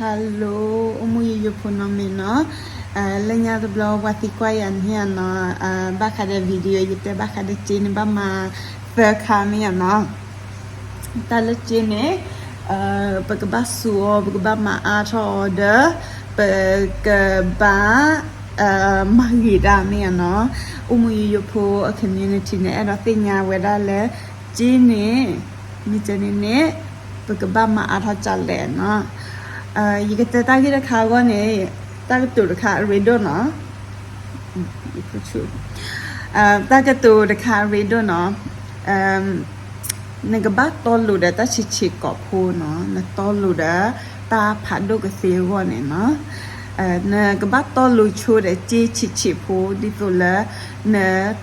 Hello အိၣ်မူယိယိဖိနီၢ်မ့ၢ်နီၢ်, လၢညါတဘျီပှၤသံကွၢ်ယၤန့ၣ်နီၢ်, ဘၣ်ဃးဒီး video ယတဲဘၣ်ဃးဒီးစ့န့ၣ်ဘၣ်မၤသၢခါမ့ၢ်နီၢ်, တၢ်လၢစ့န့ၣ် ပကဘၣ်စူးအီၤ ပကဘၣ်မၤအါထီၣ်အီၤဒီး ပကဘၣ် မၤဂ့ၤတၢ်မ့ၢ်နီၢ်, အိၣ်မူယိယိဖိအ community န့ၣ် အဲၣ်ဒိးသ့ၣ်ညါဝဲဒၣ်လၢ စ့န့ၣ် မ့ၢ်ကဲန့ၣ်န့ၣ် ပကဘၣ်မၤအါထီၣ်ကလဲၣ်နီၢ်, ယကတဲတၢ်ဂ့ၢ်တခါအဂီၢ်န့ၣ် တၢ်ကတိၤတခါအရ့ဒိၣ်နီၢ်, တၢ်ကတိၤတခါအရ့ဒိၣ်နီၢ်, နကဘၣ်တီလိၤဒီးတၢ်ဆံးဆံးကိာ်ဖိနီၢ်, နတီလိၤဒီးတၢ်ဖးဒိၣ်ကသ့အဂီၢ်န့ၣ်နီၢ်, နကဘၣ်တီလိၤဆိဒီးစ့ဆံးဆံးဖိ ဒ်သိးလၢ န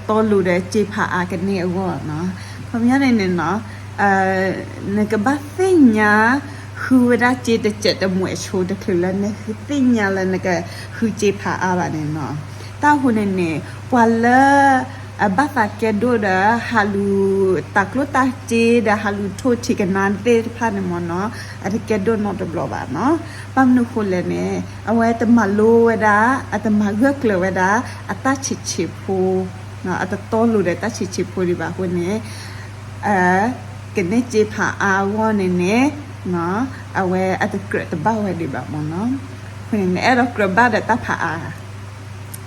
တီလိၤဒီးစ့ဖးအါကန့ၢ်အဂီၢ်နီၢ်, ခီပညီန့ၣ်န့ၣ်နီၢ် နကဘၣ်သ့ၣ်ညါ ဃုဝဲဒၣ်စ့တစဲးတမှဲးဆိတချုးလၢနသ့ၣ်ညါလၢနကဃုစ့ဖးအါဘၣ်န့ၣ်နီၢ်, တၢ်အဃိန့ၣ်န့ၣ် ပှၤလၢ ဘၣ်သးကဲဒိၣ်ဒီး ဟးလူၤတၤကျိၣ်တၤစ့ဒီး ဟးလူၤထိၣ်ထံကနါသ့ၣ်တဖၣ်န့ၣ်မ့ၢ်နီၢ်, အတကဲဒိၣ်နီတဘျီဘၣ်နီၢ်, ဘၣ်မနုၤဃိလဲၣ်န့ၣ် အဝဲတမၤလိဝဲဒၣ် အတမၤဂၢၢ်ကျၢၤဝဲဒၣ် အတၢ်ဆံးဆံးဖိ အတတီလိၤဒီးတၢ်ဆံးဆံးဖိဒံးဘၣ်အဃိန့ၣ် ကန့ၢ်စ့ဖးအါအဂီၢ်န့ၣ်န့ၣ် အဝဲအတကြၢးတဘၣ်ဝဲဒံးဘၣ်မ့ၢ်နီၢ်, အဃိန့ၣ် နအဲၣ်ဒိးကြၢးဘၣ်ဒီးတၢ်ဖးအါ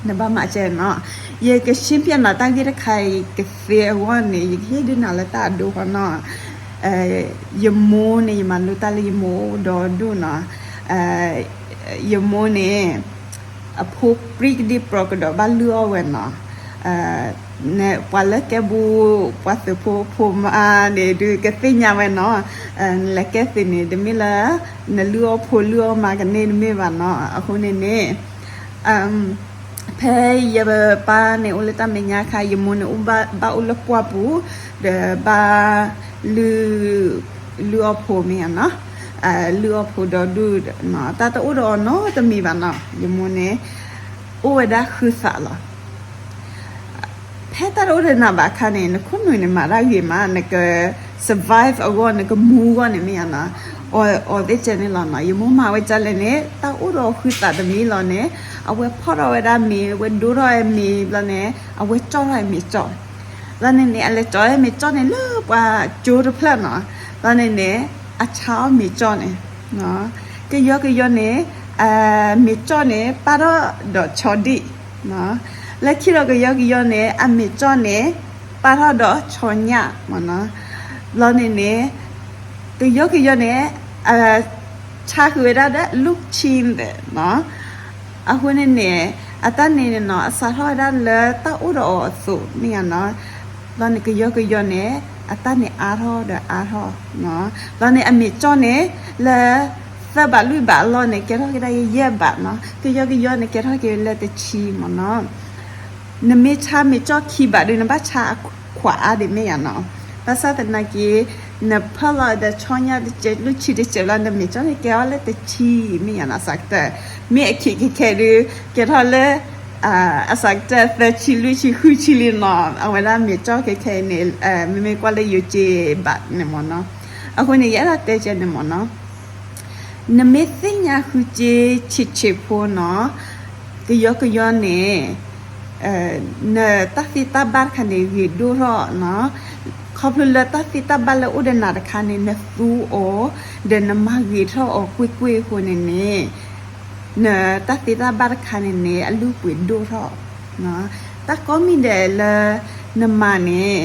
နဘၣ်မၤကဲနီၢ်, ယကရှင်းပြနၤတၢ်ဂ့ၢ်တခါအံၤကသ့အဂီၢ်န့ၣ် ယကဟ့ၣ်ဒုးနၤလၢတၢ်အဒိဃီနီၢ်, ယမိၢ်န့ၣ် ယမၤလိတၢ်လၢယမိၢ်အိၣ်ဒီဒူၣ်နီၢ်, ယမိၢ်န့ၣ် အဖိပြံကဒံပြၢကဒီးဘၣ်လုၢ်အီၣ်ဝဲနီၢ်, ပှၤလၢကဲဘူး ပှၤသုးဖိဖိမါန့ၣ် ဒုးကသ့ၣ်ညါဝဲနီၢ်, နလဲၤကဲသ့ၣ်န့ၣ် တမ့ၢ်လၢ နလုၢ်အီၣ်ဖိလုၢ်အီၣ်မါကန့ၢ်တမ့ၢ်ဘၣ်နီၢ်, အဃိန့ၣ်န့ၣ် ဖဲယပၢ်န့ၣ်အိၣ်လၢတၢ်မဲာ်ညါအခါ ယမိၢ်န့ၣ်အိၣ်ဘၣ် ဘၣ်အိၣ်လၢပှၢ်ပူၤ ဒီးဘၣ် လုၢ်အီၣ်ဖိမ့ၢ်ဧါနီၤ, လုၢ်အီၣ်ဖိဒီဒူၣ် တၢ်တအိၣ်ဒီးအီၤနီတမံၤဘၣ်နီၤ, ယမိၢ်န့ၣ် အိၣ်ဝဲဒၣ်ဃုသးလီၤ. ဖဲတၢ်တအိၣ်ဒီးနၤဘၣ်အခါန့ၣ် နခိၣ်နူာ်န့ၣ်မၤတၢ်ဂ့ၤမး နက survive အဂီၢ် နကမူအဂီၢ်န့ၣ်မ့ၢ်ဧါနီၤ, အီၤသ့ၣ်ကဲန့ၣ်လီၤနီၤ. ယမိၢ်မၤဝဲဒ်လဲၣ်န့ၣ် တၢ်အိၣ်ဒီးအီၤဃုသးတမံၤလီၤန့ၣ် အဝဲဖီၣ်ထီၣ်ဝဲဒၣ်မ့ၤ အဝဲဒိထီၣ်ဝဲမ့ၤဘျီန့ၣ် အဝဲကၠီထီၣ်ဝဲမ့ၤကၠီ, ဘျီန့ၣ်န့ၣ် အလဲၤကၠီဝဲမ့ၤကၠီန့ၣ် လၢပှၤကၠိတဖျၢၣ်နီၤ, ဘျီန့ၣ်န့ၣ် အဆါအီၣ်မ့ၤကၠီန့ၣ် ကယီကယီန့ၣ် မ့ၤကၠီန့ၣ် ပာ်ထီၣ်ဒီးဆီဒံၣ်, လၢခံဒီးကယီကယီန့ၣ် အမ့ၤကၠီန့ၣ် ပာ်ထီၣ်ဒီးဆီညၣ်မ့ၢ်နီၤ, ဘျီန့ၣ်န့ၣ် ကယီကယီန့ၣ် ဆါဃုာ်ဝဲဒၣ်ဒီး လူၢ်ဆံသဲးနီၤ, အဃိန့ၣ်န့ၣ် အတၢ်န့ၣ်န့ၣ်နီၤ အစးထီၣ်ဝဲဒၣ်လၢတၢ်အိၣ်ဒီးအီၤအသိးမ့ၢ်ဧါနီၤ, ဘျီန့ၣ်ကယီကယီန့ၣ် အတၢ်န့ၣ်အါထီၣ်ဒီးအါထီၣ်နီၤ, ဘျီန့ၣ်အမ့ၤကၠီန့ၣ် လၢ သၢဘးလွံၢ်ဘးအလီၢ်န့ၣ် ကဲထီၣ်က့ၤဒၣ်ယဲၢ်ဘးနီၤ, ကယီကယီန့ၣ် ကဲထီၣ်က့ၤလၢတဆံမ့ၢ်နီၤ, နမ့ၢ်ဆါမ့ၤကၠီခံဘးဒီး နဘၣ်ဆါအခွးအါဒံးမ့ၢ်ဧါနီၤ, ဘၣ်ဆၣ်သနာ်က့ နဖၢလီၤဒီးဆီညၣ်တစဲး လူၢ်ဆံတစဲးလီၤ နမ့ၤကၠီန့ၣ်ကဲထီၣ်လၢတဆံမ့ၢ်ဧါနီၤ, အစးကတၢၢ် မ့ၢ်အခံးခဲခဲဒုး ကဲထီၣ်လၢ အစးကတၢၢ်သၢဆံလွံၢ်ဆံဃုဆံလံနီၤ, အဝဲဒၣ်မ့ၤကၠီခဲခဲအံၤန့ၣ် မ့မ့ၢ်ကွၢ်လၢယိၤက့ဘးန့ၣ်မ့ၢ်နီၤ, အဃိန့ၣ် ယအဲၣ်ဒိးတဲကဲန့ၣ်မ့ၢ်နီၤ နမ့ၢ်သ့ၣ်ညါဃုစ့ဆံးဆံးဖိနီၤ, ကယီကယီန့ၣ် နတၢ်သ့တၢ်ဘၣ်တခါန့ၣ် ဂ့ၤဒိၣ်ထီၣ်နီၤ, ခီဖျိလၢတၢ်သ့တၢ်ဘၣ်လၢအိၣ်ဒီးနၤတခါန့ၣ် နသူအီၤ ဒီးနမၤဂ့ၤထီၣ်အီၤကွ့ၢ်ကွ့ၢ်အဃိန့ၣ်န့ၣ် နတၢ်သ့တၢ်ဘၣ်တခါန့ၣ်န့ၣ် အလုၢ်အပှ့ၤဒိၣ်ထီၣ်, တၢ်ကိးမံၤဒဲးလၢ နမၤန့ၣ်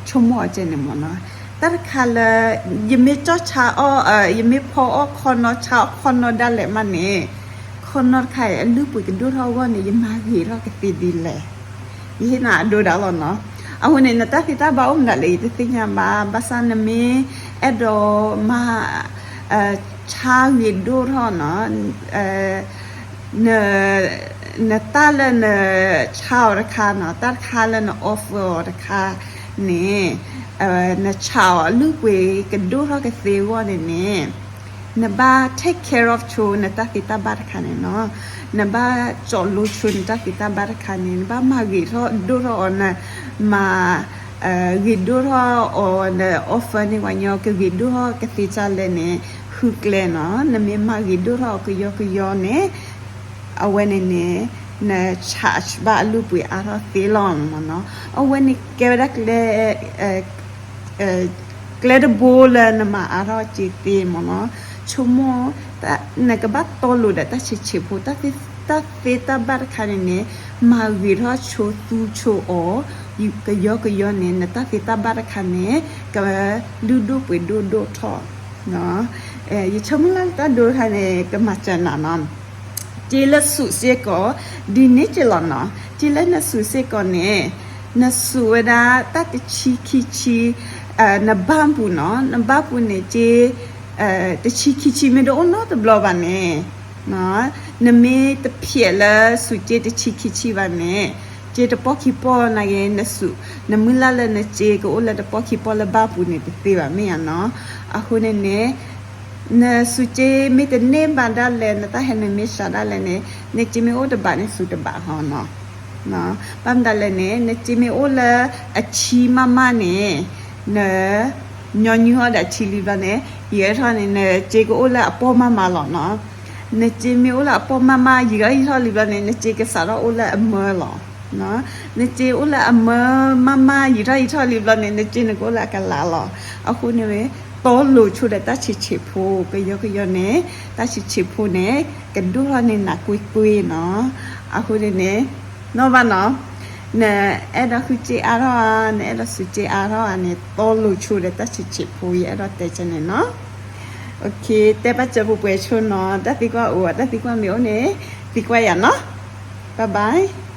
ဆိကမိၣ်အီၤကဲန့ၣ်မ့ၢ်နီၤ, တၢ်တခါလၢ ယမ့ၢ်ကၠီဆါအီၣ် ယမ့ၢ်ဖီအီၣ်ခီနီၢ် ဆါအီၣ်ခီနီၢ်ဒၣ်လဲာ်မးန့ၣ် ခီနီၢ်တခါအံၤ အလုၢ်အပှ့ၤကဒိၣ်ထီၣ်အဂီၢ်န့ၣ် ယမၤဂ့ၤထီၣ်ကသ့ဒ်လဲၣ်, ယဟ့ၣ်နၤအဒိဒၣ်လီၤနီၤ, အဃိန့ၣ် နတၢ်သ့တၢ်ဘၣ်အိၣ်မနုၤလဲၣ် ယတသ့ၣ်ညါဘၣ်, ဘၣ်ဆၣ်နမ့ၢ်အဲၣ်ဒိးမၤ ဆါဂ့ၤဒိၣ်ထီၣ်နီၤ နတၢ်လၢနဆါအီၤတခါနီၤ, တၢ်တခါလၢန offer အီၤတခါန့ၣ် နဆါအီၤအလုၢ်အပှ့ၤကဒိၣ်ထီၣ်ကသ့အဂီၢ်န့ၣ်န့ၣ် နဘၣ် take care of ဆိနတၢ်သ့တၢ်ဘၣ်တခါန့ၣ်နီၤ, နဘၣ်ကၠီလိဆိနတၢ်သ့တၢ်ဘၣ်တခါန့ၣ် နဘၣ်မၤဂ့ၤထီၣ်ဒိၣ်ထီၣ်အီၤ နမၤ ဂ့ၤဒိၣ်ထီၣ်အီၤ န offer န့ၢ်ပှၤညီ ကဂ့ၤဒိၣ်ထီၣ်ကသ့ဒ်လဲၣ်န့ၣ် ဃုကျဲနီၤ, နမ့ၢ်မၤဂ့ၤဒိၣ်ထီၣ်ကယီကယီန့ၣ် အဝဲန့ၣ်န့ၣ် န charge ဘၣ်အလုၢ်အပှ့ၤအါထီၣ်သ့လီၤမ့ၢ်နီၤ. အဝဲန့ၣ်ကဲဝဲဒၣ်ကျဲ ကျဲတဘိလၢနမၤအါထီၣ်စ့သ့မ့ၢ်နီၤ. ဆိကမိၣ် နကဘၣ်တီလိၤဒီးတၢ်ဆံးဆံးဖိ, တၢ်သ့တၢ်ဘၣ်တခါန့ၣ်န့ၣ် မၤဂ့ၤထီၣ်ဆိသူဆိအီၤ ကယီကယီန့ၣ် နတၢ်သ့တၢ်ဘၣ်တခါန့ၣ် ကလုၢ်ဒိၣ်ပှ့ၤဒိၣ်ဒိၣ်ထီၣ်. ယဆိကမိၣ်လၢတၢ်ဒိတခါန့ၣ် ကမၤစၢၤနၤနီၤ. စ့လၢစူးစ့ၢ်ကီး ဒ်န့ၣ်စ့လီၤနီၤ. စ့လၢနစူးစ့ၢ်ကီးန့ၣ် နစူးဝဲဒၣ်တၢ်တဆံခံဆံ နဘၣ်ပူၤနီၤ, နဘၣ်ပူၤန့ၣ် စ့ တဆံခံဆံမ့ၢ်တအိၣ်နီတဘျီဘၣ်န့ၣ် နမ့ၢ်တဖျဲးလၢစူးစ့တဆံခံဆံဘၣ်န့ၣ် စ့တပီၢ်ခံပီၢ်နာ်က့ နစူး နမုၢ်လၢ်လၢနစ့ကအိၣ်လၢတပီၢ်ခံပီၢ်လၢဘၣ်ပူၤန့ၣ် တသ့ဘၣ်မ့ၢ်ဧါနီၤ. အဃိန့ၣ်န့ၣ် နစူးစ့မ့ၢ်တန့ၢ်ဘၣ်ဒၣ်လဲာ် နတၢ်ဟဲနုာ်မ့ၢ်စှၤဒၣ်လဲာ်န့ၣ် နစ့မ့ၢ်အိၣ်တဘးန့ၣ် စူးတဘးဟီနီၤ. ဘၣ်မတၤလဲၣ်န့ၣ် နစ့မ့ၢ်အိၣ်လၢအဆံမးမးန့ၣ် န ညီနုၢ်ဟီၣ်ဒီးအဆံလံဘျီန့ၣ် ယံာ်ထီၣ်န့ၣ် နစ့ကအိၣ်လၢအပီၢ်မးမးလီၤနီၤ. နစ့မ့ၢ်အိၣ်လၢအပီၢ်မးမး ယံာ်ထီၣ်ယံာ်ထီၣ်လံဘျီန့ၣ် နစ့ကစးထီၣ်အိၣ်လၢအမၢလီၤ. နစ့အိၣ်လၢအမၢမးမး ယံာ်ထီၣ်ယံာ်ထီၣ်လံဘျီန့ၣ် နစ့နကအိၣ်လၢအကလးလီၤ. အဃိန့ၣ်ဝဲ တီလိၤဆိဒီးတၢ်ဆံးဆံးဖိ ကယီကယီန့ၣ် တၢ်ဆံးဆံးဖိန့ၣ် ကဒိၣ်ထီၣ်န့ၢ်နၤကွ့ၢ်ကွ့ၢ်နီၤ. အဃိန့ၣ်န့ၣ် နီၢ်ဘၣ်နီၤ နအဲၣ်ဒိးဃုစ့အါထီၣ်ဧါ, နအဲၣ်ဒိးစူးစ့အါထီၣ်ဧါန့ၣ် တီလိၤဆိဒီးတၢ်ဆံးဆံးဖိ ယအဲၣ်ဒိးတဲကန့ၣ်နီၤ. တဲဘၣ်စၢၤပှဲၤပှဲၤဆိနီၤ, တၢ်သံကွၢ်အိၣ်ဧါ, တၢ်သံကွၢ်မ့ၢ်အိၣ်န့ၣ် သံကွၢ်ယၤနီၤ. Bye bye.